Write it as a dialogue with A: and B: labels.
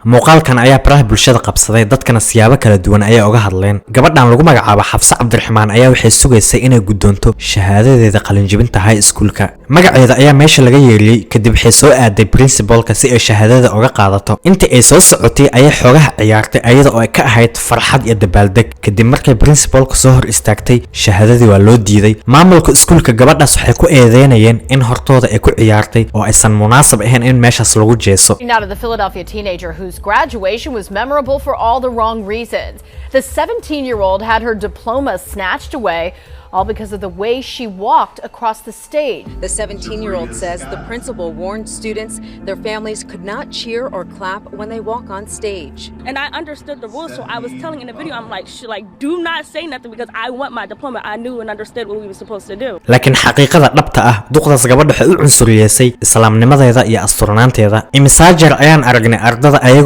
A: Muuqaalkan ayaa baraha bulshada qabsaday, dadkana siyaabo kala duwan ayay uga hadleen. Gabadhan lagu magacaabo Xafse Cabdiraxmaan ayaa waxay sugaysay inay guddoonto shahaadadeeda qalinjibinta high schoolka. Magaceeda ayaa meesha laga yeeriyey. Kadib waxay soo aaday principalka si ay shahaadada uga qaadato. Intii ay soo socotay ayay xoogaha ciyaartay, ayada oo ay ka ahayd farxad iyo dabaaldeg. Kadib markay principalka soo hor istaagtay, shahaadadii waa loo diiday. Maamulka iskuulka gabadhaas waxay ku eedeynayeen in hortooda ay ku ciyaartay oo aysan munaasab ahayn in meeshaas lagu jeeso.
B: Now to the Philadelphia teenager whose graduation was memorable for all the wrong reasons. The 17-year-old had her diploma snatched away, all because of the way she walked across the stage.
C: The 17-year-old says the principal warned students their families could not cheer or clap when they walk on stage.
D: And I understood the rules, so I was telling in the video, I'm like, like, do not say nothing because I want my diploma. I knew and understood what we were supposed to do.
A: Laakiin xaqiiqada dhabta ah, duqdaas gabadha waxay u cunsuriyeysay islaamnimadeeda iyo asturnaanteeda. Imisaa jeer ayaan aragnay ardada ayagoo